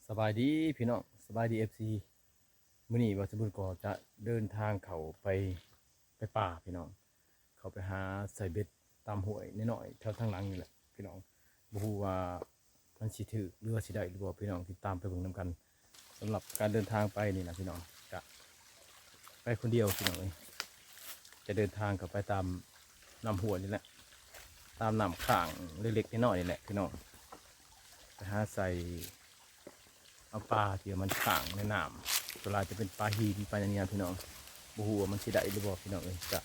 ສະບາຍດີພີ່ນ້ອງ ສະບາຍດີ ເອັຟຊີ ມື້ນີ້ບ່າວສົມບູນກໍຈະເດີນທາງເຂົ້າໄປ ໄປປ່າພີ່ນ້ອງ ເຂົ້າໄປຫາໃສ່ເບັດຕາມຫ້ວຍນ້ອຍໆ ແຖວທາງຫຼັງນີ້ແຫຼະພີ່ນ້ອງ ບໍ່ຮູ້ວ່າມັນຊິຖືກ ຫຼືວ່າຊິໄດ້ຫຼືບໍ່ ພີ່ນ້ອງຕິດຕາມໄປເບິ່ງນຳກັນ. ສຳລັບການເດີນທາງໄປນີ້ນະພີ່ນ້ອງ ກະໄປຄົນດຽວພີ່ນ້ອງເອີຍ ຈະເດີນທາງເຂົ້າໄປຕາມນ້ຳຫ້ວຍນີ້ແຫຼະ ຕາມນ້ຳຂ້າງເລັກໆນ້ອຍໆນີ້ແຫຼະພີ່ນ້ອງ ໄປຫາໃສ່ ເອົາປາທີ່ວ່າມັນຄ້າງໃນນ້ຳ ສ່ວນຫຼາຍຈະເປັນປາຫີນ ປາຫຍັງນີ້ນະພີ່ນ້ອງ ບໍ່ຮູ້ວ່າມັນຊິໄດ້ຫຼືບໍ່ພີ່ນ້ອງເອີຍ ກະ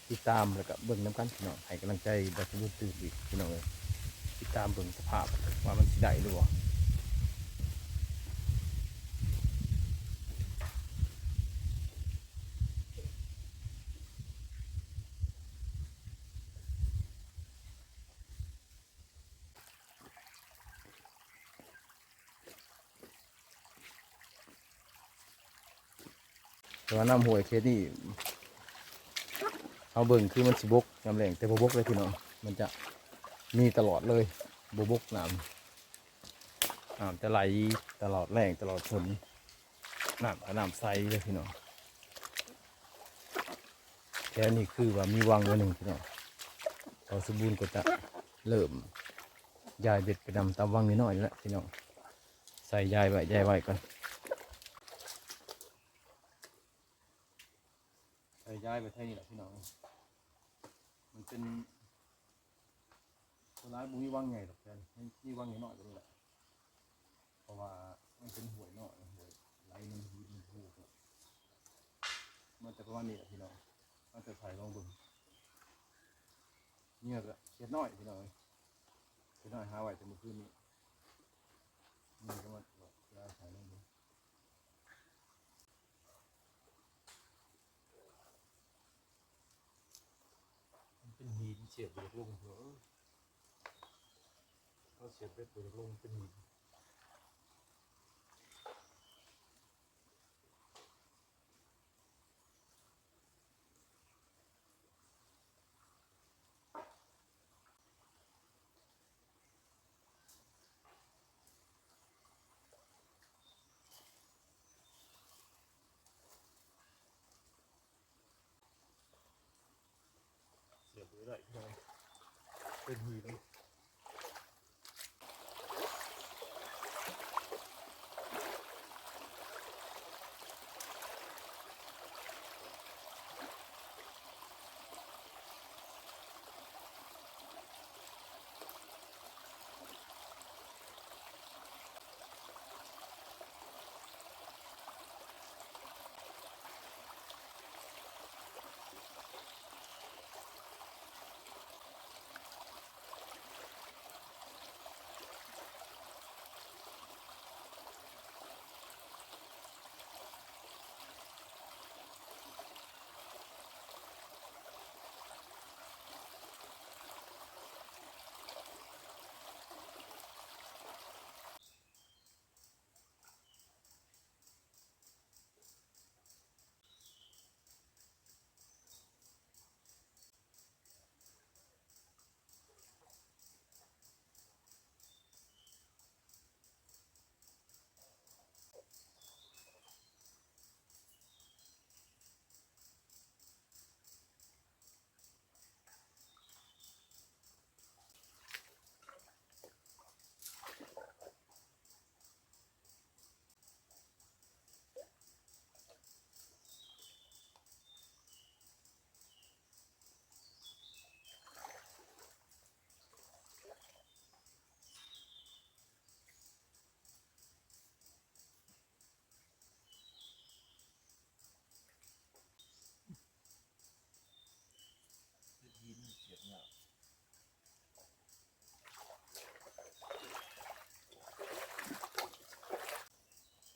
ຕິດຕາມ ແລ້ວກະເບິ່ງນຳກັນພີ່ນ້ອງ ໃຫ້ກຳລັງໃຈບ່າວສົມບູນຕື່ມອີກພີ່ນ້ອງເອີຍ ຕິດຕາມເບິ່ງສະພາບວ່າມັນຊິໄດ້ຫຼືບໍ່. ແຕ່ວ່ານ້ຳຫ້ວຍເຂດນີ້ ເຮົາເບິ່ງຄືມັນຊິບົກຍາມແລ້ງ ແຕ່ບໍ່ບົກເລີຍພີ່ນ້ອງ ມັນຈະມີຕະຫຼອດເລີຍ ບໍ່ບົກນ້ຳ ນ້ຳຈະໄຫຼຕະຫຼອດແລ້ງຕະຫຼອດຝົນ ນ້ຳກະນ້ຳໃສເລີຍພີ່ນ້ອງ. ແຖວນີ້ຄືວ່າມີວັງໜ້ອຍໜຶ່ງພີ່ນ້ອງ ບ່າວສົມບູນກໍຈະເລີ່ມຢາຍເບັດໄປນຳຕາມວັງນ້ອຍໆນີ້ແຫຼະພີ່ນ້ອງ ໃສ່ຢາຍໄວ້ ຢາຍໄວ້ກ່ອນ ໃສ່ຢາຍໄວ້ແຖວນີ້ແຫຼະພີ່ນ້ອງ ມັນເປັນ ສ່ວນຫຼາຍບໍ່ມີວັງໃຫຍ່ດອກ ແຕ່ມີວັງນ້ອຍໆກວ່ານີ້ແຫຼະ ເພາະວ່າມັນເປັນຫ້ວຍນ້ອຍ ຫ້ວຍໄຫຼ ມັນ ມັນ ມັນຈະປະມານນີ້ແຫຼະພີ່ນ້ອງ ເຮົາຈະຖ່າຍລອງເບິ່ງ ເຫຍື່ອກະເຂດນ້ອຍພີ່ນ້ອງເອີຍ ເຂດນ້ອຍຫາໄວ້ແຕ່ມື້ຄືນນີ້ ນີ້ກະມາ ເວລາຖ່າຍລອງເບິ່ງ. ມັນເປັນຫີນ ສຽບບໍ່ຢາກລົງ ເອີ ເຮົາສຽບເບັດບໍ່ຢາກລົງ ເປັນຫີນ. ສຽບບໍ່ໄດ້ ເປັນຫີນ.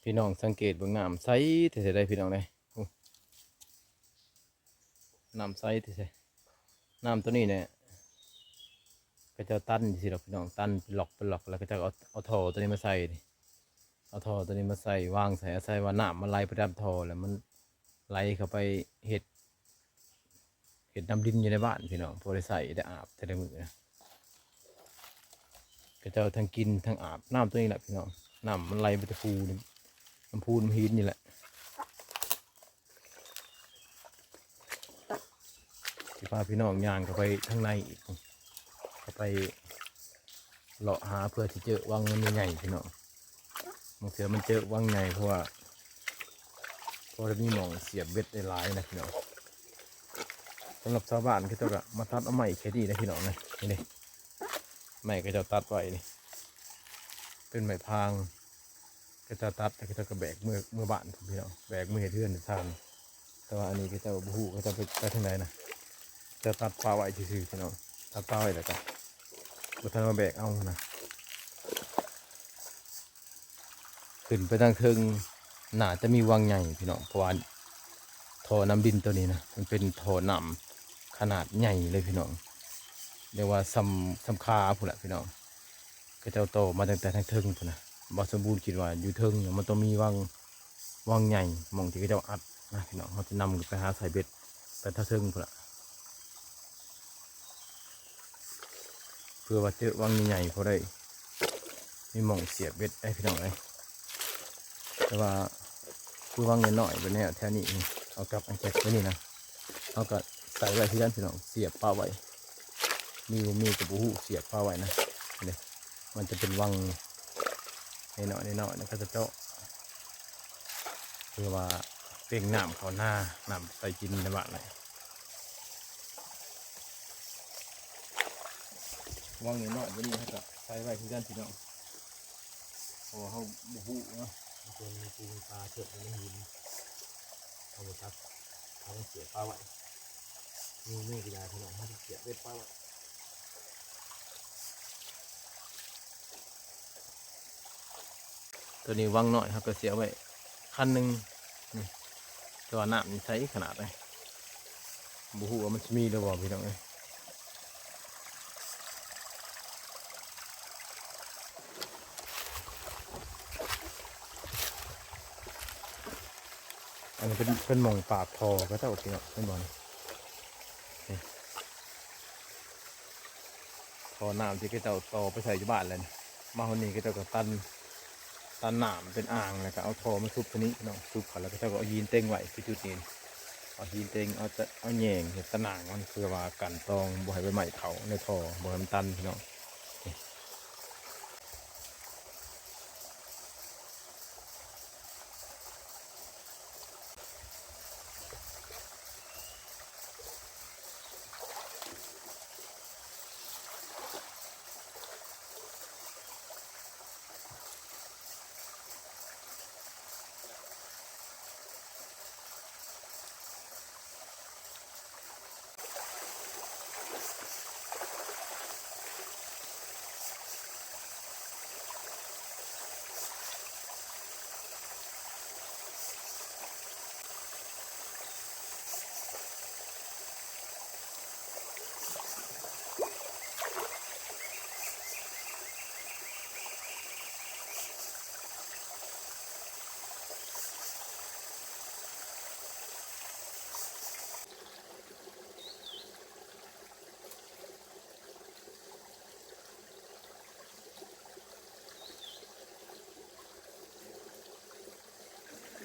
ພີ່ນ້ອງສັງເກດເບິ່ງ ນ້ຳໃສແທ້ໆ ເດ້ພີ່ນ້ອງເດ້. ໂອ້ ນ້ຳໃສແທ້ໆ ນ້ຳໂຕນີ້ແຫຼະ ເຂົາເຈົ້າຕັນຈັ່ງຊີ້ດອກພີ່ນ້ອງ ຕັນເປັນລັອກເປັນລັອກ ແລ້ວເຂົາເຈົ້າເອົາ ເອົາທໍ່ໂຕນີ້ມາໃສ່ນີ້ ເອົາທໍ່ໂຕນີ້ມາໃສ່ ວາງໃສ່ ອາໄສວ່ານ້ຳມັນໄຫຼໄປຕາມທໍ່ ແລ້ວມັນໄຫຼເຂົ້າໄປເຮັດ ເຮັດນ້ຳລິນຢູ່ໃນບ້ານພີ່ນ້ອງ ພໍໄດ້ໃຊ້ໄດ້ອາບແຕ່ລະມື້ນະ ເຂົາເຈົ້າທັງກິນທັງອາບນ້ຳໂຕນີ້ແຫຼະພີ່ນ້ອງ. ນ້ຳມັນໄຫຼໄປແຕ່ພູນີ້ ນ້ຳພູນ້ຳຫີນນີ້ແຫຼະ. ຊິພາພີ່ນ້ອງຍ່າງເຂົ້າໄປທາງໃນອີກ ເຂົ້າໄປເລາະຫາເພື່ອຊິເຈີວັງມັນໃຫຍ່ໆ ພີ່ນ້ອງ. ບາງເທື່ອມັນເຈີວັງໃຫຍ່ ເພາະວ່າພໍໄດ້ມີໝ່ອງສຽບເບັດໄດ້ຫຼາຍນະ ພີ່ນ້ອງ. ສຳລັບຊາວບ້ານເຂົາເຈົ້າກໍມາຕັດເອົາໄມ້ແຄ່ນີ້ນະ ພີ່ນ້ອງນະ. ນີ້ເດ້ ໄມ້ເຂົາເຈົ້າຕັດໄວ້ນີ້ ເປັນໄມ້ພາງ ເຂົາເຈົ້າຕັດແລ້ວເຂົາເຈົ້າກໍແບກເມືອ ເມືອບ້ານ ພີ່ນ້ອງ ແບກເມືອເຮັດເຮືອນເຮັດຊານ. ແຕ່ວ່າອັນນີ້ເຂົາເຈົ້າບໍ່ຮູ້ເຂົາເຈົ້າໄປ ໄປທາງໃດນະ ເຂົາເຈົ້າຕັດປະໄວ້ຊື່ໆ ພີ່ນ້ອງ ຕັດປະໄວ້ແລ້ວກໍບໍ່ທັນມາແບກເອົານະ. ຂຶ້ນໄປທາງເທິງໜ້າຈະມີວັງໃຫຍ່ ພີ່ນ້ອງ ເພາະວ່າທໍ່ນ້ຳດິນໂຕນີ້ນະ ມັນເປັນທໍ່ນ້ຳຂະໜາດໃຫຍ່ເລີຍ ພີ່ນ້ອງ ຮຽກວ່າສ່ຳ ສ່ຳຄາພຸ້ນແຫຼະ ພີ່ນ້ອງ. ເຂົາເຈົ້າຕໍ່ມາຕັ້ງແຕ່ທາງເທິງພຸ້ນນະ. ບ່າວສົມບູນຄິດວ່າຢູ່ເທິງນະ ມັນຕ້ອງມີວັງ ວັງໃຫຍ່ ໝ່ອງທີ່ເຂົາເຈົ້າອັດນະ ພີ່ນ້ອງ. ເຮົາຈະນຳໄປຫາໃສ່ເບັດໄປທາງເທິງພຸ້ນລະ ເພື່ອວ່າເຈີວັງໃຫຍ່ໆ ພໍໄດ້ມີໝ່ອງສຽບເບັດໄດ້ ພີ່ນ້ອງເອີຍ. ແຕ່ວ່າຄືວັງນ້ອຍໆ ແບບນີ້ ແຖວນີ້ ເອົາກັບອັນແຈກໄວ້ນີ້ນະ ເຮົາກໍໃສ່ໄວ້ຄືກັນ ພີ່ນ້ອງ ສຽບປະໄວ້ ມີບໍ່ມີກໍບໍ່ຮູ້ ສຽບປະໄວ້ນະ. ນີ້ ມັນຈະເປັນວັງນ້ອຍໆ ນ້ອຍໆ ແລ້ວກໍຈະເຈາະ ເພື່ອວ່າເປັ່ງນ້ຳເຂົ້ານາ ນ້ຳໃສ່ກິນໃນບ້ານນີ້. ວັງນ້ອຍໆ ແບບນີ້ເຮົາກໍໃສ່ໄວ້ຄືກັນ ພີ່ນ້ອງ ເພາະວ່າເຮົາບໍ່ຮູ້ເນາະ ມັນເປັນປູນປາເຖືກໃນຫີນ ເຮົາບໍ່ຈັກ ເຮົາຕ້ອງສຽບປະໄວ້ ມີ ມີກໍຢ່າ ພີ່ນ້ອງ ເຮົາຕ້ອງສຽບເບັດປະໄວ້. ຕົວນີ້ວັງນ້ອຍ ເຮົາກໍເສຍໄວ້ຄັນໜຶ່ງນີ້ ແຕ່ວ່ານ້ຳນີ້ໃສຂະໜາດໃດ ບໍ່ຮູ້ວ່າມັນຊິມີຫຼືບໍ່ ພີ່ນ້ອງເອີຍ. ອັນນີ້ເປັນ ເປັນໝ່ອງປາກທໍ່ເຂົາເຈົ້າ ພີ່ນ້ອງ ເຫັນບໍ່ນີ້ ນີ້ ທໍ່ນ້ຳທີ່ເຂົາເຈົ້າຕໍ່ໄປໃສ່ຢູ່ບ້ານແລ້ວນີ້ ມາຮອດນີ້ເຂົາເຈົ້າກໍຕັນ ຕັນນ້ຳເປັນອ່າງ ແລ້ວກໍເອົາທໍ່ມາຊຸບຕົວນີ້ເນາະ ຊຸບເຂົ້າ ແລ້ວເຂົາເຈົ້າກໍເອົາຫີນເຕັງໄວ້ຄືຈຸດນີ້ ເອົາຫີນເຕັງ ເອົາຕະ ເອົາແຍງເຮັດຕາໜ່າງມັນ ເພື່ອວ່າກັນຕອງບໍ່ໃຫ້ໃບໄມ້ເຂົ້າໃນທໍ່ ບໍ່ໃຫ້ມັນຕັນ ພີ່ນ້ອງ.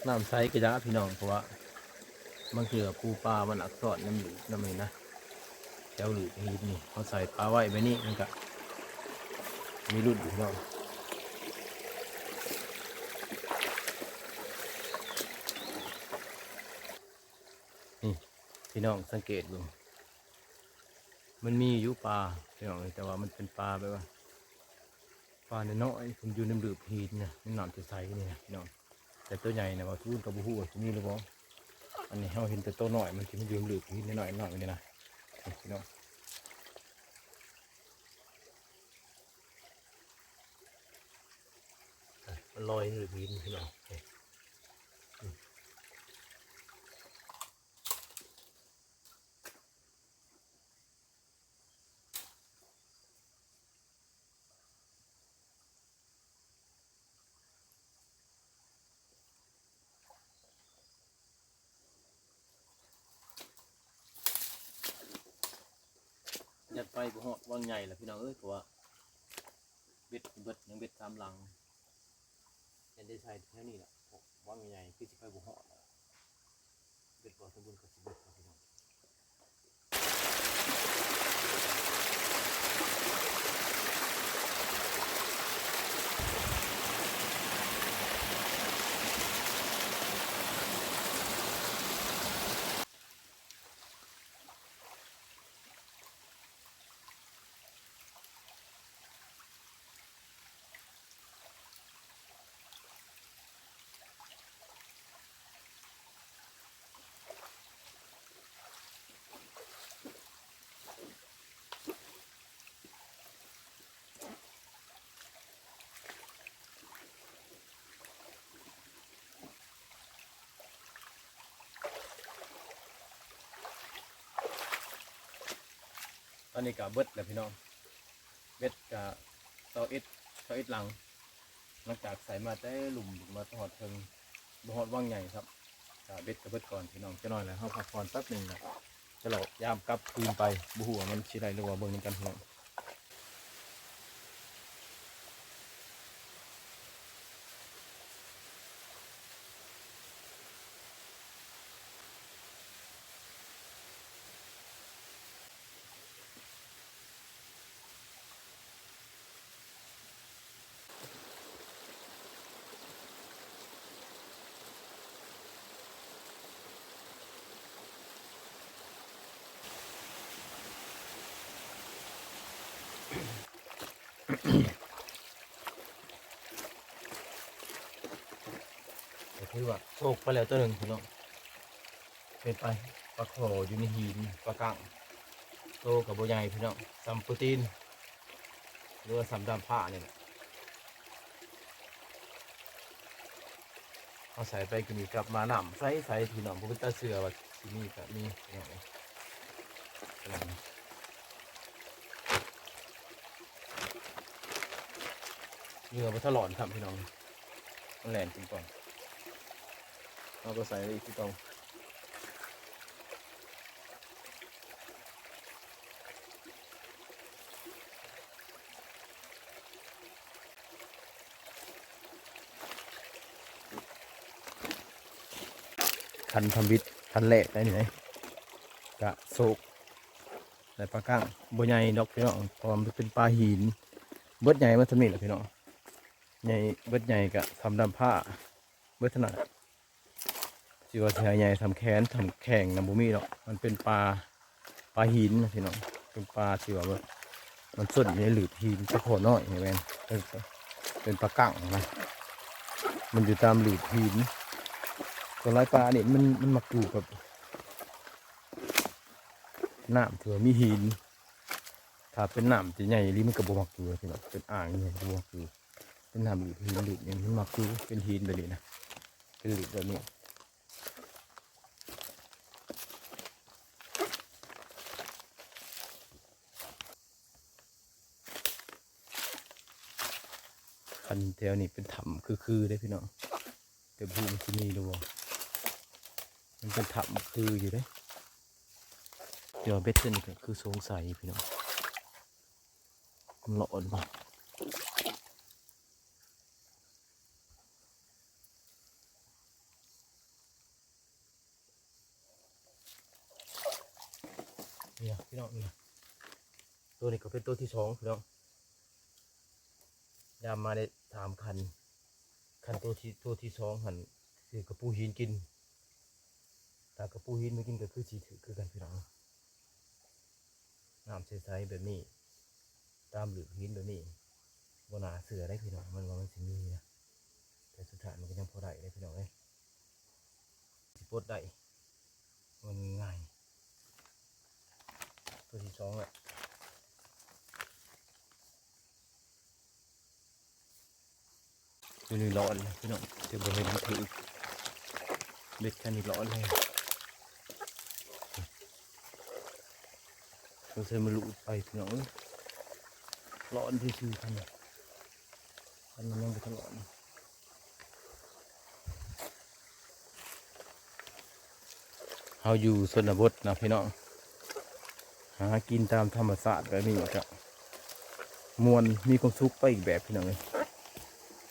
ນ້ຳໃສກະຢາ ພີ່ນ້ອງ ເພາະວ່າບາງເທື່ອປູປາມັນອັກຊອນນຳຫຼີກນຳນີ້ນະ ແຖວຫຼີກຫີນນີ້ ເຮົາໃສ່ປາໄວ້ແບບນີ້ມັນກະມີລຸ້ນ ພີ່ນ້ອງ. ນີ້ ພີ່ນ້ອງສັງເກດເບິ່ງ ມັນມີຢູ່ປາ ພີ່ນ້ອງເອີຍ ແຕ່ວ່າມັນເປັນປາແບບວ່າ ປານ້ອຍໆ ເພິ່ນຢູ່ໃນຫຼືບຫີນນະ ໃນນ້ຳໃສໆ ນີ້ນະ ພີ່ນ້ອງ. ແຕ່ໂຕໃຫຍ່ນະ ບ່າວສູນກໍບໍ່ຮູ້ວ່າຊິມີຫຼືບໍ່. ອັນນີ້ເຮົາເຫັນແຕ່ໂຕນ້ອຍ ມັນຊິມາຢູ່ໃນລືບຫີນນ້ອຍໆ ນີ້ນະ ນີ້ ພີ່ນ້ອງ. ມັນລອຍໃນລືບຫີນ ພີ່ນ້ອງ. ຍັດໄປບໍ່ຮອດວັງໃຫຍ່ລະ ພີ່ນ້ອງເອີຍ ເພາະວ່າເບັດເບິດ ຍັງເບັດສາມຫຼັງ. ได้ใส่แถวนี้แหละ พวกวังใหญ่คือสิไปบ่ฮอดแล้ว เบ็ดบ่สมบูรณ์ก็สิเบิดแล้วพี่น้อง ตอนนี้ก็เบิดแล้วพี่น้อง เบ็ดก็ซาวเอ็ด ซาวเอ็ดหลัง หลังจากใส่มาแต่ลุ่มมาฮอดเทิง บ่ฮอดวังใหญ่ครับ ก็เบ็ดก็เบิดก่อนพี่น้อง จักหน่อยแล้วเฮาพักผ่อนแป๊บหนึ่งนะ จะเลาะยามกลับคืนไป บ่ฮู้ว่ามันสิได้หรือว่า เบิ่งนำกันพี่น้อง ก็ถือว่าโชคไปแล้วตัวหนึ่งพี่น้อง เป็นปลา ปลาขออยู่ในหิน ปลากั้ง โตก็บ่ใหญ่พี่น้อง ส่ำปูตีน หรือว่าส่ำด้ามผ้านี่แหละ เอาใส่ไปกินอีกครับ มาน้ำใสๆ พี่น้อง บ่เป็นตาเชื่อว่าสิมีก็มีพี่น้องเอ้ย เหยื่อบ่ทันหลอนครับพี่น้อง มันแล่นกินก่อน เอาไปใส่อีกที่เก่า คันทำบิด คันแรกได้นี่ กะโชค ได้ปลากั้ง บ่ใหญ่ดอกพี่น้อง เพราะว่ามันเป็นปลาหิน เบิดใหญ่มาส่ำนี้แหละพี่น้อง ใหญ่ เบิดใหญ่กะส่ำด้ามผ้า เบิดเท่านั้น สิว่าสิให้ใหญ่ส่ำแขนส่ำแข้งนะบ่มีดอก มันเป็นปลา ปลาหินนะพี่น้อง เป็นปลาที่ว่ามัน มันซ่อนอยู่ในหลืบหิน ปลาขอน้อยนี่แม่น เป็น เป็นปลากั้งนะ มันอยู่ตามหลืบหิน ส่วนหลายปลานี่มัน มันมักอยู่กับน้ำที่ว่ามีหิน ถ้าเป็นน้ำที่ใหญ่อีหลีมันก็บ่มักอยู่พี่น้อง เป็นอ่างนี่บ่มักอยู่ เป็นน้ำหลืบหินหลืบหยังมันมักอยู่ เป็นหินแบบนี้นะ เป็นหลืบแบบนี้ คันแถวนี้เป็นถ้ำคือๆ เด้พี่น้อง แต่บ่ฮู้มันสิมีหรือบ่ มันเป็นถ้ำคืออยู่เด้ แต่ว่าเบ็ดตัวนี้ก็คือสงสัยพี่น้อง มันหลอนบ่ นี่นะพี่น้อง นี่นะ ตัวนี้ก็เป็นตัวที่สองพี่น้อง ยามมาได้สามคัน คันตัวที่ ตัวที่สองหั่น คือกระปูหินกิน ถ้ากระปูหินมากินก็คือสิถืกคือกันพี่น้อง น้ำใสๆ แบบนี้ ตามหลืบหินแบบนี้ บ่น่าเชื่อเด้พี่น้อง มันว่ามันสิมีนะ แต่สุดท้ายมันก็ยังพอได้เด้พี่น้องเอ้ย สิปลดได้ มันง่าย ตัวที่สองแหละ ตัวนี้หลอนเลยพี่น้อง แต่บ่เห็นมันถืก เบ็ดคันนี้หลอนเลย สงสัยมันหลุดไปพี่น้องเอ้ย หลอนซื่อๆ คันนี้ คันมันยังบ่ทันหลอน เฮาอยู่ชนบทนะพี่น้อง หากินตามธรรมชาติแบบนี้ก็ม่วน มีความสุขไปอีกแบบพี่น้องเอ้ย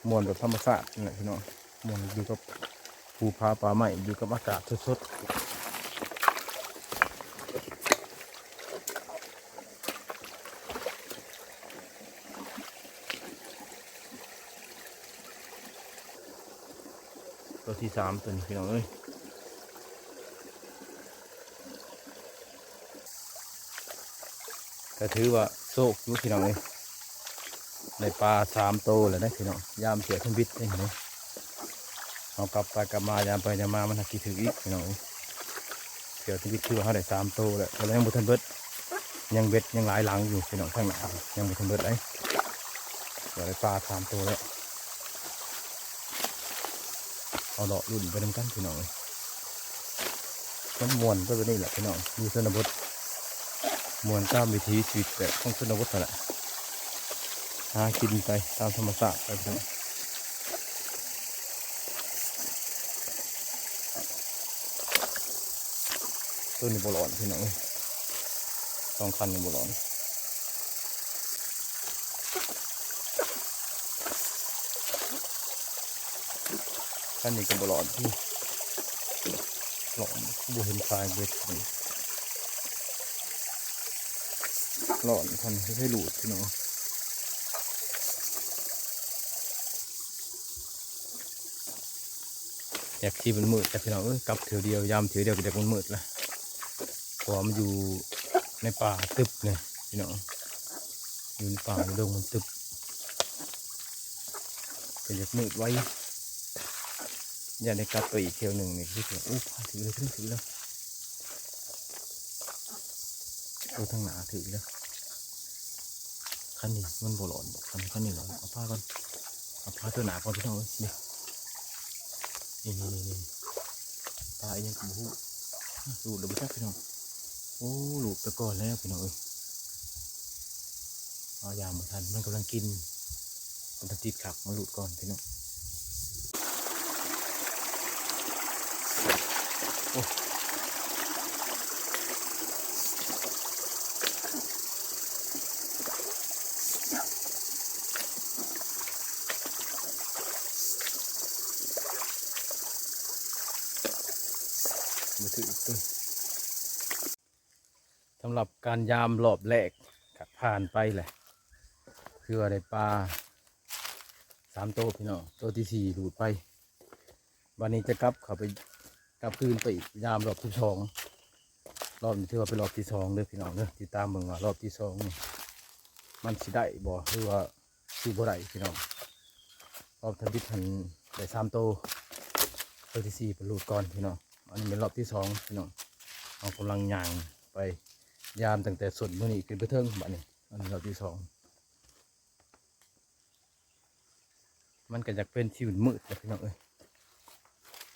ມ່ວນແບບທຳມະຊາດນີ້ແຫຼະພີ່ນ້ອງ, ມ່ວນຢູ່ກັບພູຜາປ່າໄມ້ ຢູ່ກັບອາກາດສົດໆ. ຕົວທີສາມຕົວນີ້ພີ່ນ້ອງເອີຍ ກໍຖືວ່າໂຊກຢູ່ພີ່ນ້ອງເອີຍ, ໄດ້ປາສາມໂຕແລ້ວເດ້ພີ່ນ້ອງ. ຍາມເສຍທຳອິດເດ້ພີ່ນ້ອງ, ເຮົາກັບໄປກັບມາ ຍາມໄປຍາມມາ ມັນຫາກຊິຖືກອີກພີ່ນ້ອງເອີຍ. ເສຍທຳອິດ ຖືວ່າເຮົາໄດ້ສາມໂຕແລ້ວ ແຕ່ວ່າຍັງບໍ່ທັນເບິດ, ຍັງເບັດຍັງຫຼາຍຫຼັງຢູ່ພີ່ນ້ອງ, ທາງໜ້າຍັງບໍ່ທັນເບິດເດ້. ກໍໄດ້ປາສາມໂຕແລ້ວ. ເຮົາເລາະລຸ້ນໄປນຳກັນພີ່ນ້ອງເອີຍ. ມັນມ່ວນໄປແບບນີ້ແຫຼະພີ່ນ້ອງ, ຢູ່ຊົນນະບົດ ມ່ວນຕາມວິຖີຊີວິດແບບຂອງຊົນນະບົດຫັ້ນແຫຼະ, ຫາກິນໄປຕາມທຳມະຊາດໄປພີ່ນ້ອງ. ຕົວນີ້ບໍ່ລອດພີ່ນ້ອງເອີຍ, ສອງຄັນນີ້ບໍ່ລອດ. ຄັນນີ້ກໍບໍ່ລອດ, ລອດ ບໍ່ເຫັນສາຍເບັດນີ້, ລອດຄັນໃຫ້ຫຼຸດພີ່ນ້ອງ. ຢາກຊິມືດໆ ແຫຼະພີ່ນ້ອງເອີຍ, ກັບເທື່ອດຽວ ຍາມເທື່ອດຽວກໍຢາກມັນມືດລະ, ເພາະວ່າມັນຢູ່ໃນປ່າຕຶບນີ້ພີ່ນ້ອງ, ຢູ່ໃນປ່າໃນດົງມັນຕຶບ ກໍຢາກມືດໄວ. ຢ້ານໄດ້ກັບໄປອີກເທື່ອໜຶ່ງນີ້ຄື ໂອ້ ປາຖືກແລ້ວ ຖືກແລ້ວ. ໂອ້ ທາງໜ້າຖືກແລ້ວ. ຄັນນີ້ມັນບໍ່ຫຼອນ, ຄັນ ຄັນນີ້ຫຼອນ. ເອົາປາກ່ອນ, ເອົາປາຕົວໜ້າກ່ອນພີ່ນ້ອງເອີຍ. ນີ້ ນີ້ ນີ້ ນີ້ ປາອີ່ຫຍັງກໍບໍ່ຮູ້, ຫຼູດແລ້ວບໍ່ຈັກພີ່ນ້ອງ. ໂອ້ ຫຼູດແຕ່ກ່ອນແລ້ວພີ່ນ້ອງເອີຍ. ເອົາຢາມບໍ່ທັນ, ມັນກຳລັງກິນ, ມັນຕ້ອງຕິດຄັກ, ມາຫຼູດກ່ອນພີ່ນ້ອງ. ໂອ້ ບໍ່ຖືກເລີຍ. ສຳລັບການຢາມລອບແລກກໍຜ່ານໄປແຫຼະ, ຄືວ່າໄດ້ປາສາມໂຕພີ່ນ້ອງ, ໂຕທີສີ່ຫຼູດໄປ. ບາດນີ້ຈະກັບເຂົ້າໄປ ກັບຄືນໄປອີກ ຢາມລອບທີສອງ. ລອບນີ້ຖືວ່າເປັນລອບທີສອງເດີພີ່ນ້ອງເດີ, ຕິດຕາມເບິ່ງວ່າລອບທີສອງນີ້ມັນຊິໄດ້ບໍ່ ຫຼືວ່າ ຊິບໍ່ໄດ້ພີ່ນ້ອງ. ລອບທຳອິດຫັ້ນໄດ້ສາມໂຕ, ໂຕທີສີ່ໄປຫຼູດກ່ອນພີ່ນ້ອງ. ອັນນີ້ແມ່ນລອບທີສອງພີ່ນ້ອງ, ເຮົາກຳລັງຍ່າງໄປຢາມຕັ້ງແຕ່ສົ້ນມື້ນີ້ຂຶ້ນໄປເທິງ. ບາດນີ້ ອັນນີ້ລອບທີສອງ. ມັນກໍຢາກເປັນທີ່ມືດໆແຫຼະພີ່ນ້ອງເອີຍ,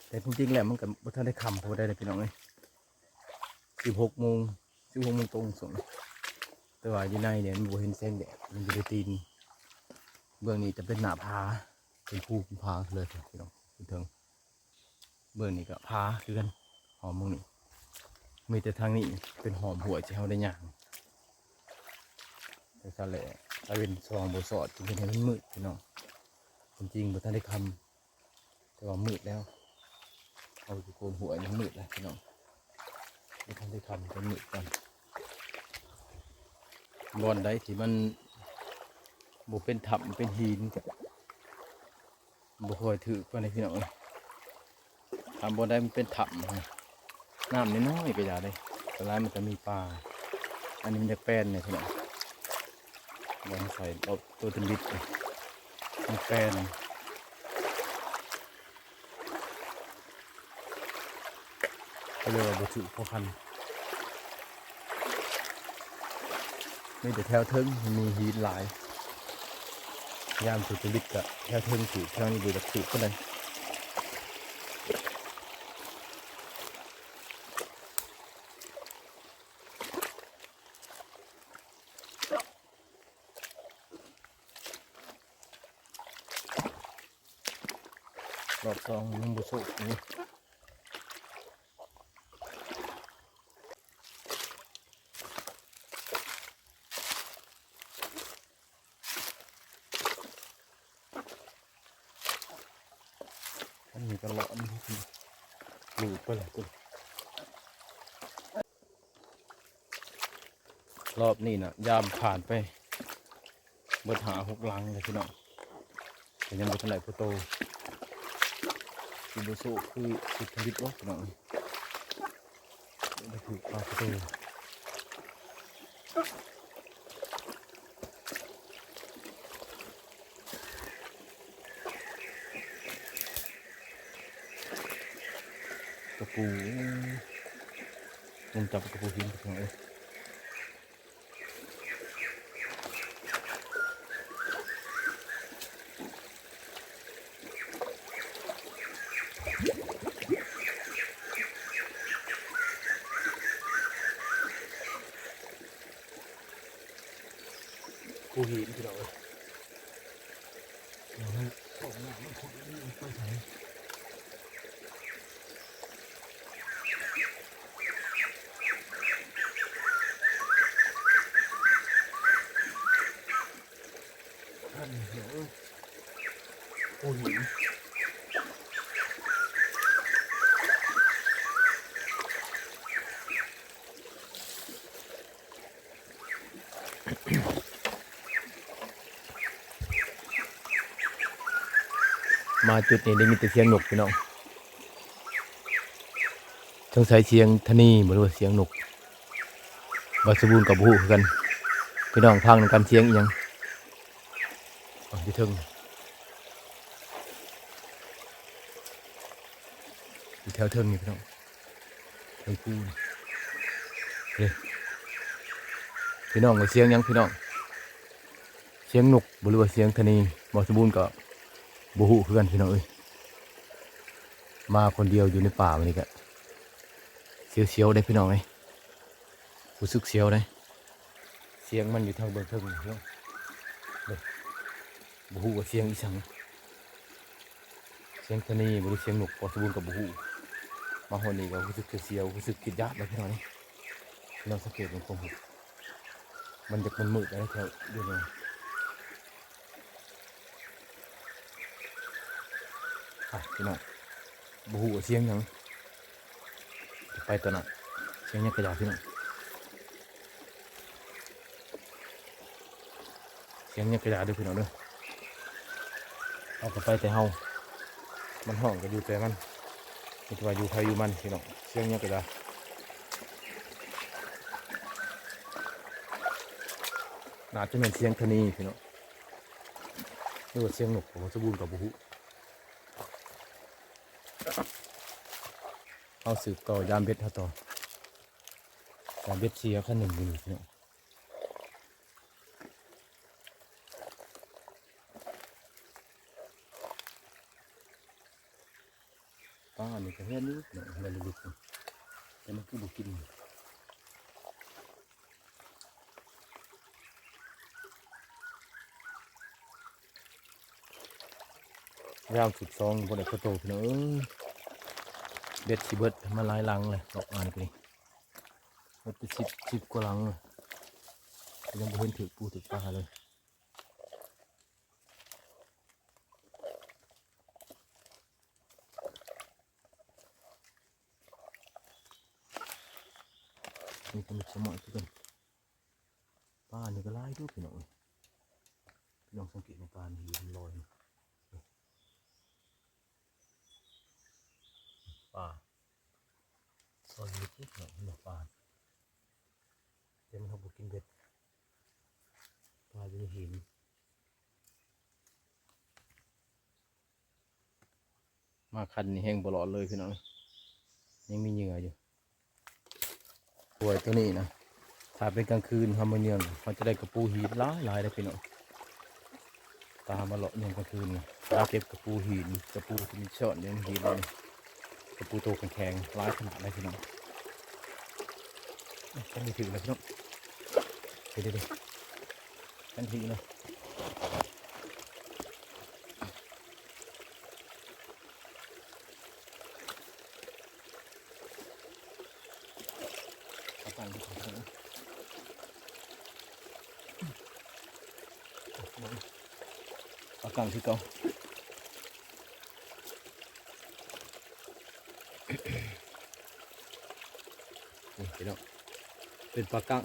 ແຕ່ຈິງໆແລ້ວມັນກໍບໍ່ທັນໄດ້ຄ່ຳພໍໄດ້ເລີຍພີ່ນ້ອງເອີຍ. ສິບຫົກໂມງ ສິບຫົກໂມງຕົງສ່ວງນີ້, ແຕ່ວ່າຢູ່ໃນນີ້ມັນບໍ່ເຫັນແສງແດດ, ມັນຢູ່ໃນຕີນ. ເບື້ອງນີ້ຈະເປັນໜ້າຜາ, ເປັນພູເປັນຜາເລີຍພີ່ນ້ອງ, ເທິງ ເບື້ອງນີ້ກໍຜາຄືກັນ, ອ້ອມເບື້ອງນີ້. ມີແຕ່ທາງນີ້ເປັນອ້ອມຫ້ວຍທີ່ເຮົາໄດ້ຍ່າງ. ແຕ່ຊັ້ນແຫຼະ ຕາເວັນສ່ອງບໍ່ສອດ ຈຶ່ງເຮັດໃຫ້ມັນມືດພີ່ນ້ອງ. ຄວາມຈິງບໍ່ທັນໄດ້ຄ່ຳ ແຕ່ວ່າມືດແລ້ວ. ເຮົາຢູ່ໂກນຫ້ວຍນີ້ມືດແລ້ວພີ່ນ້ອງ, ບໍ່ທັນໄດ້ຄ່ຳ ກໍມືດກ່ອນ. ບ່ອນໃດທີ່ມັນບໍ່ເປັນຖ້ຳເປັນຫີນ ບໍ່ຄ່ອຍຖືກປານໃດພີ່ນ້ອງເອີຍ. ຖ້າບ່ອນໃດມັນເປັນຖ້ຳ ນ້ຳນ້ອຍໆກໍຢ່າເດ້, ສ່ວນຫຼາຍມັນຈະມີປາ. ອັນນີ້ມັນຢາກແປນນີ້ພີ່ນ້ອງ, ບ່ອນໃສ່ເອົາໂຕທຳອິດນີ້ ມັນແປນ. ກໍເລີຍວ່າບໍ່ຖືກພໍຄັນ. ມີແຕ່ແຖວເທິງມີຫີນຫຼາຍ, ຍາມຖືກຈະລິດກະແຖວເທິງຖືກ, ແຖວນີ້ບໍ່ຢາກຖືກປານໃດ. ລອບສອງຍັງບໍ່ໂຊກຢູ່. ໂ ອັນນີ້ກໍເລາະ ນີ້ ຫຼຸດໄປແລ້ວ ລອບນີ້ນະ ຍາມຜ່ານໄປເບິດຫ້າຫົກຫຼັງແລ້ວພີ່ນ້ອງ ແຕ່ຍັງບໍ່ທັນໄດ້ພໍໂຕ ຊິບໍ່ໂຊກຄືສຸດທະວິດບໍ່ພີ່ນ້ອງ ໄດ້ຖືກປາໂຕ ກະປູ ງມຈັບກະປູຫີນພີ່ນ້ອງເອີຍ. ພູຫີນພີ່ນ້ອງເອີຍ ດຽວໃຫ້ອອກມາ ມັນຂຸດ ມັນໄປໃສ ຄັນເນາະ ໂອ້ຍ ມາຈຸດນີ້ໄດ້ຍິນແຕ່ສຽງນົກພີ່ນ້ອງ ສົງໄສສຽງທະນີບໍ່ ຫຼືວ່າສຽງນົກ ບ່າວສົມບູນກໍບໍ່ຮູ້ຄືກັນ ພີ່ນ້ອງຟັງນຳກັນ ສຽງອີ່ຫຍັງ ອໍ ຢູ່ເທິງ ຢູ່ແຖວເທິງນີ້ພີ່ນ້ອງ ເທິງພູນີ້ ເດ້ ພີ່ນ້ອງວ່າສຽງຫຍັງພີ່ນ້ອງ ສຽງນົກບໍ່ ຫຼືວ່າສຽງທະນີ ບ່າວສົມບູນກໍບໍ່ຮູ້ຄືກັນພີ່ນ້ອງເອີຍ ມາຄົນດຽວຢູ່ໃນປ່າມື້ນີ້ກະສຽວໆເດ້ພີ່ນ້ອງເອີຍ ຮູ້ສຶກສຽວເດ້ ສຽງມັນຢູ່ທາງເບື້ອງເທິງນີ້ພີ່ນ້ອງ ເດ້ ບໍ່ຮູ້ວ່າສຽງອີ່ຫຍັງ ສຽງທະນີບໍ່ ຫຼືສຽງນົກ ບ່າວສົມບູນກໍບໍ່ຮູ້ ມາຮອດນີ້ກໍຮູ້ສຶກສຽວໆ ຮູ້ສຶກຄິດຢ້ານແລ້ວພີ່ນ້ອງ ພີ່ນ້ອງສັງເກດເບິ່ງຄວາມ ມັນຈະມືດໆ ແລ້ວແຖວຢູ່ນີ້ ໄປພີ່ນ້ອງ ບໍ່ຮູ້ວ່າສຽງຫຍັງ ໄປຕໍ່ໜ້າ ສຽງຫຍັງກະຢ່າພີ່ນ້ອງ ສຽງຫຍັງກະຢ່າເດີພີ່ນ້ອງເດີ ເຮົາກໍໄປແຕ່ເຮົາ ມັນຮ້ອງກໍຢູ່ແຕ່ມັນ ມີແຕ່ວ່າຢູ່ໃຜຢູ່ມັນພີ່ນ້ອງ ສຽງຫຍັງກະຢ່າ ໜ້າຈະແມ່ນສຽງທະນີພີ່ນ້ອງ ຫຼືວ່າສຽງນົກ ບ່າວສົມບູນກໍບໍ່ຮູ້ ເຮົາສືບຕໍ່ຢາມເບັດເຮົາຕໍ່ ຢາມເບັດເສຍຄັນໜຶ່ງຢູ່ນີ້ພີ່ນ້ອງ ປານີ້ກໍເຫັນຢູ່ພີ່ນ້ອງ ເຫັນເລິກໆ ແຕ່ມັນຄືບໍ່ກິນ ຍາມສິບສອງບໍ່ໄດ້ພໍໂຕພີ່ນ້ອງເອີຍ ເບັດຊິເບິດ ມາຫຼາຍຫຼັງເລີຍ ດອກອານນີ້ ເບິດໄປສິບ ສິບກວ່າຫຼັງເລີຍ ຍັງບໍ່ເຫັນຖືກປູຖືກປາເລີຍ ນີ້ກໍມີສະໝອຍຄືກັນ ປານີ້ກໍຫຼາຍຢູ່ພີ່ນ້ອງເອີຍ ພີ່ນ້ອງສັງເກດໃນປານີ້ ມັນລອຍ ປາ ລອຍຢູ່ ເຫັນບໍ່ ປາ ແຕ່ມັນເຮົາບໍ່ກິນເບັດ ປາຢູ່ໃນຫີນ ມາຄັນນີ້ແຮງບໍ່ລອດເລີຍພີ່ນ້ອງ ຍັງມີເຫຍື່ອຢູ່ ຫ້ວຍໂຕນີ້ນະ ຖ້າເປັນກາງຄືນເຮົາມາເຫຍື່ອ ເຮົາຈະໄດ້ກະປູຫີນຫຼາຍໆເດ້ພີ່ນ້ອງ ຕາມາເລາະເຫຍື່ອກາງຄືນນະ ຫາເກັບກະປູຫີນ ກະປູທີ່ມັນຊ່ອນຢູ່ໃນຫີນນີ້ ກະປູໂຕແຂງໆ ຫຼາຍຂະໜາດໃດພີ່ນ້ອງ ຄັນຖືກແລ້ວພີ່ນ້ອງ ເດ້ໆໆ ຄັນຖືກແລ້ວ ປາກັງຄືເກົ່າ ປາກັງຄືເກົ່າ. ພີ່ນ້ອງ ເປັນປາກັງ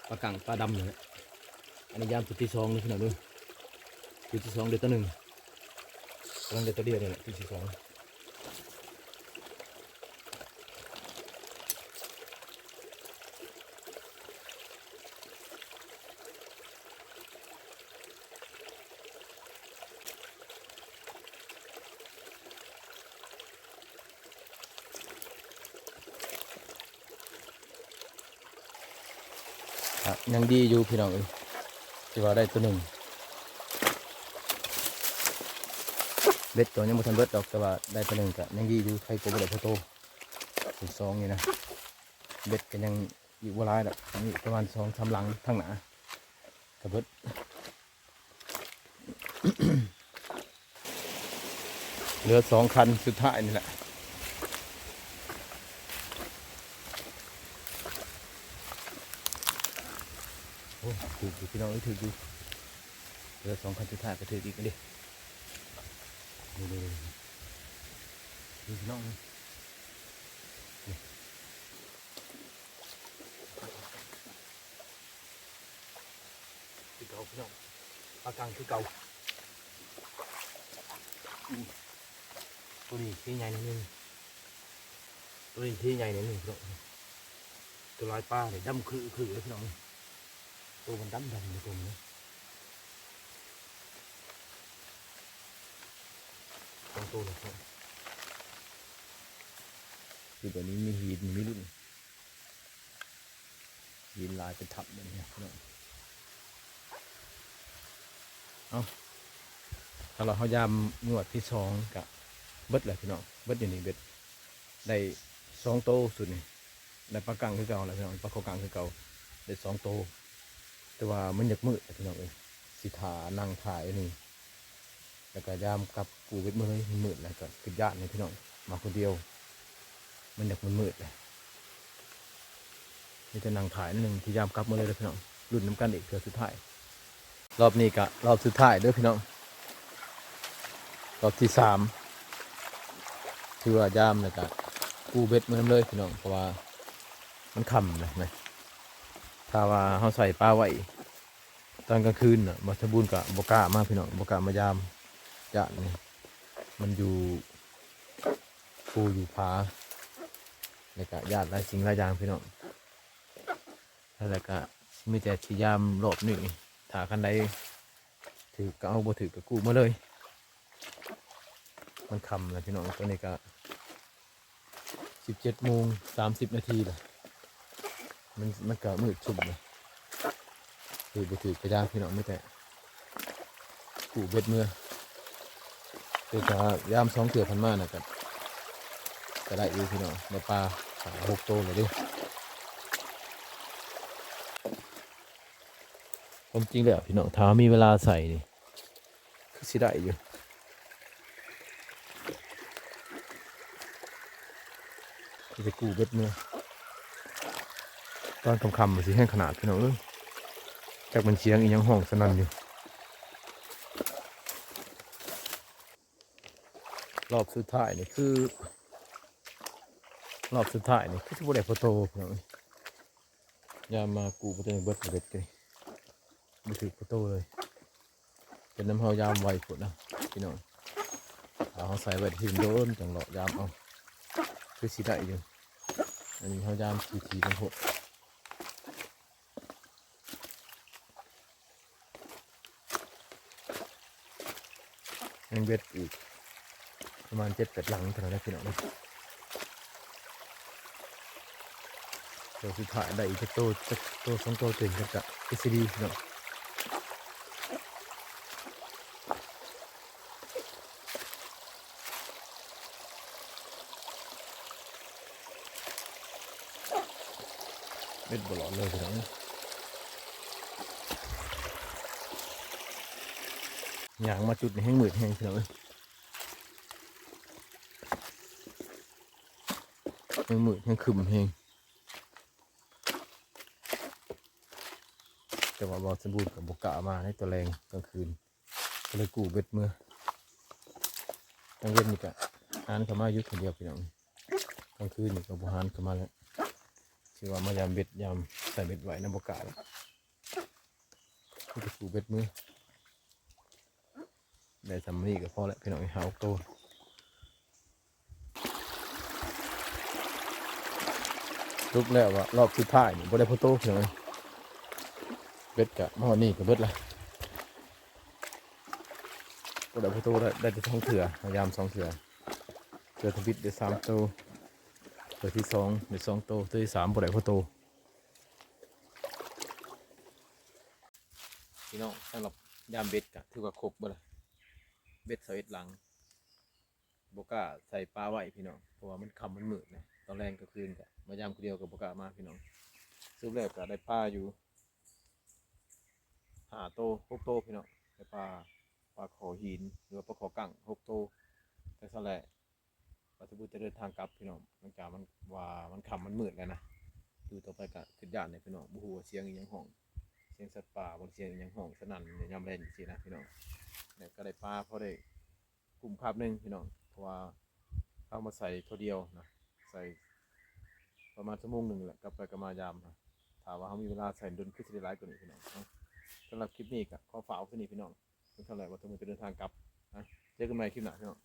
ປາກັງ ປາດຳນີ້ແຫຼະ. ອັນນີ້ຍາມຕົວທີສອງເດີພີ່ນ້ອງເດີ ຕົວທີສອງ ໄດ້ຕົວໜຶ່ງ ກຳລັງໄດ້ຕົວດຽວນີ້ແຫຼະ ຕົວທີສອງ. ກະຍັງດີຢູ່ພີ່ນ້ອງເອີຍ ທີ່ວ່າໄດ້ຕົວໜຶ່ງ ເບັດກໍຍັງບໍ່ທັນເບິດດອກ ແຕ່ວ່າໄດ້ຕົວໜຶ່ງກະຍັງດີຢູ່ ໄຄກວ່າບໍ່ໄດ້ພໍໂຕ ສອງນີ້ນະ. ເບັດກໍຍັງອີກບໍ່ຫຼາຍດອກ ມີປະມານສອງສາມຫຼັງທາງໜ້າກໍເບິດ. ເຫຼືອສອງຄັນສຸດທ້າຍນີ້ແຫຼະ. ໂອ້ ຖືກຢູ່ພີ່ນ້ອງເອີຍ ຖືກຢູ່. ເຫຼືອສອງຄັນສຸດທ້າຍກໍຖືກອີກເດ້ ນີ້ໆໆ ນີ້ພີ່ນ້ອງ ນີ້. ຄືເກົ່າພີ່ນ້ອງ ປາກັງຄືເກົ່າ. ອືມ ໂຕນີ້ທີ່ໃຫຍ່ໜ້ອຍໜຶ່ງ ໂຕນີ້ທີ່ໃຫຍ່ໜ້ອຍໜຶ່ງພີ່ນ້ອງ. ໂຕລາຍປານີ້ດຳຄຶໆເລີຍພີ່ນ້ອງ ໂຕມັນດຳໆເລີຍໂຕນີ້ ສອງໂຕແລ້ວ. ຄືແບບນີ້ມີຫີນມີລຸ້ນ ຫີນຫຼາຍເປັນຖ້ຳເລີຍເນາະ. ເອົາ ຖ້າວ່າເຮົາຍາມງວດທີສອງກະເບິດແລ້ວພີ່ນ້ອງ ເບິດຢູ່ນີ້ ເບັດໄດ້ສອງໂຕຊຸດນີ້ ໄດ້ປາກັງຄືເກົ່າແຫຼະພີ່ນ້ອງ ປາຄໍກັງຄືເກົ່າ ໄດ້ສອງໂຕ. ແຕ່ວ່າມັນຢາກມືດແຫຼະພີ່ນ້ອງເອີຍ ຊິຖ້ານັ່ງຖ້າຢູ່ນີ້ ແລ້ວກໍຍາມກັບກູ້ເບັດເມືອເລີຍ ມັນມືດແລ້ວກໍຄິດຢ້ານເລີຍພີ່ນ້ອງ ມາຄົນດຽວ ມັນຢາກມືດໆແຫຼະ. ມີແຕ່ນັ່ງຖ້າໜ້ອຍໜຶ່ງ ທີ່ຍາມກັບເມືອເລີຍເດີພີ່ນ້ອງ ລຸ້ນນຳກັນອີກເທື່ອສຸດທ້າຍ. ລອບນີ້ກະລອບສຸດທ້າຍເດີພີ່ນ້ອງ ລອບທີສາມ ຖືວ່າຍາມແລ້ວກະກູ້ເບັດເມືອນຳເລີຍພີ່ນ້ອງ ເພາະວ່າມັນຄ່ຳແລ້ວນະ. ຖ້າວ່າເຮົາໃສ່ປາໄວ້ຕອນກາງຄືນນະ ບ່າວສະບູນກະບໍ່ກ້າມາພີ່ນ້ອງ ບໍ່ກ້າມາຍາມ ຢ້ານນີ້ ມັນຢູ່ພູຢູ່ຜາ ແລ້ວກະຢ້ານຫຼາຍສິ່ງຫຼາຍຢ່າງພີ່ນ້ອງ. ແລ້ວກະມີແຕ່ຊິຍາມລອບນີ້ ຖ້າຄັນໃດຖືກກໍເອົາ ບໍ່ຖືກກໍກູ້ມາເລີຍ. ມັນຄ່ຳແລ້ວພີ່ນ້ອງ ຕອນນີ້ກະສິບເຈັດໂມງສາມສິບນາທີແລ້ວ ມັນ ມັນກະມືດຊຶ້ມແລ້ວ. ຖືກບໍ່ຖືກກະຢ່າພີ່ນ້ອງ ມີແຕ່ກູ້ເບັດເມືອ ແຕ່ຖ້າຍາມສອງເທື່ອຜ່ານມານະ ກະ ກະໄດ້ຢູ່ພີ່ນ້ອງ ໄດ້ປາຫ້າຫົກໂຕແລ້ວເດ້. ຄວາມຈິງແລ້ວພີ່ນ້ອງ ຖ້າເຮົາມີເວລາໃສ່ນີ້ ຄືຊິໄດ້ຢູ່ ຄືຊິກູ້ເບັດເມືອ. ຕອນຄ່ຳໆມັນຊິແຮງຂະໜາດພີ່ນ້ອງເອີຍ ຈັກແມ່ນສຽງອີ່ຫຍັງຮ້ອງສະໜັ່ນຢູ່. ລອບສຸດທ້າຍນີ້ຄື ລອບສຸດທ້າຍນີ້ຄືຊິບໍ່ໄດ້ພໍໂຕພີ່ນ້ອງເອີຍ. ຍາມມາກູ້ບໍ່ໄດ້ເບິດເບັດເລີຍ ບໍ່ຖືກພໍໂຕເລີຍ. ເປັນນຳເຮົາຍາມໄວໂພດນະພີ່ນ້ອງ ຖ້າເຮົາໃສ່ໄວ້ທີ່ໂດນ ຈັ່ງເລາະຍາມເອົາ ຄືຊິໄດ້ຢູ່. ອັນນີ້ເຮົາຍາມຖີ່ໆກັນໂພດ. ຍັງເບັດອີກປະມານເຈັດແປດຫຼັງເທົ່ານັ້ນແຫຼະພີ່ນ້ອງເນາະ. ໂຕສຸດທ້າຍໄດ້ອີກຈັກໂຕ ຈັກໂຕສອງໂຕຕື່ມ ກໍຈະຄືຊິດີເນາະ. ເບັດບໍ່ຫຼອດເລີຍພີ່ນ້ອງ. ຍ່າງມາຈຸດນີ້ແຮງມືດແຮງພີ່ນ້ອງເອີຍ ແຮງມືດແຮງຄຶ້ມແຮງ. ແຕ່ວ່າບ່າວສົມບູນກໍບໍ່ກ້າມາໃນຕອນແລງກາງຄືນ ກໍເລີຍກູ້ເບັດເມືອ. ກາງເວັນນີ້ກໍຫານເຂົ້າມາຢູ່ຄົນດຽວພີ່ນ້ອງ ກາງຄືນນີ້ກໍບໍ່ຫານເຂົ້າມາແລ້ວ. ຖືວ່າມາຍາມເບັດ ຍາມໃສ່ເບັດໄວ້ນຳບໍ່ກ້າແລ້ວ ມີແຕ່ກູ້ເບັດມື. ໄດ້ສ່ຳນີ້ກໍພໍແລ້ວພີ່ນ້ອງເອີຍ ຫ້າຫົກໂຕ. ສະຫຼຸບແລ້ວວ່າລອບສຸດທ້າຍນີ້ບໍ່ໄດ້ພໍໂຕພີ່ນ້ອງເອີຍ. ເບັດກະມາຮອດນີ້ກໍເບິດລະ ບໍ່ໄດ້ພໍໂຕ ໄດ້ ໄດ້ແຕ່ສອງເທື່ອ ມາຍາມສອງເທື່ອ. ເທື່ອທຳອິດໄດ້ສາມໂຕ ເທື່ອທີສອງໄດ້ສອງໂຕ ເທື່ອທີສາມບໍ່ໄດ້ພໍໂຕ. ພີ່ນ້ອງ ສຳລັບຍາມເບັດກະຖືວ່າຄົບເບິດລະ ເບັດຊາວເອັດຫຼັງ ບໍ່ກ້າໃສ່ປາໄວ້ພີ່ນ້ອງ ເພາະວ່າມັນຄ່ຳມັນມືດນະ ຕອນແລງກາງຄືນກະມາຍາມຜູ້ດຽວກໍບໍ່ກ້າມາພີ່ນ້ອງ. ສະຫຼຸບແລ້ວກະໄດ້ປາຢູ່ຫ້າໂຕ ຫົກໂຕພີ່ນ້ອງ ໄດ້ປາ ປາຄໍຫີນ ຫຼືວ່າປາຄໍກັ້ງຫົກໂຕ. ຈັ່ງຊັ້ນແຫຼະ ວ່າຊິບໍ່ໄດ້ເດີນທາງກັບພີ່ນ້ອງ ຫຼັງຈາກມັນວ່າມັນຄ່ຳມັນມືດແລ້ວນະ ຢູ່ຕໍ່ໄປກະຄິດຢ້ານແຫຼະພີ່ນ້ອງ ບໍ່ຮູ້ວ່າສຽງອີ່ຫຍັງຮ້ອງ ສຽງສັດປ່າບໍ່ ສຽງອີ່ຫຍັງຮ້ອງສະໜັ່ນໃນຍາມແລງຈັ່ງຊີ້ນະພີ່ນ້ອງ. ແລ້ວກໍໄດ້ປາພໍໄດ້ກຸ້ມຄາບໜຶ່ງພີ່ນ້ອງ ເພາະວ່າເຮົາມາໃສ່ເທື່ອດຽວນະ ໃສ່ປະມານຊົ່ວໂມງໜຶ່ງແຫຼະ ກັບໄປກັບມາຍາມນະ. ຖ້າວ່າເຮົາມີເວລາໃສ່ດົນຄືຊິໄດ້ຫຼາຍກວ່ານີ້ພີ່ນ້ອງເນາະ. ສຳລັບຄລິບນີ້ກໍຂໍຝາກໄວ້ເທົ່ານີ້ພີ່ນ້ອງ ເຖິງເທົ່າໃດວ່າຕ້ອງໄດ້ເດີນທາງກັບນະ. ເຈີກັນໃໝ່ຄລິບໜ້າພີ່ນ້ອງ.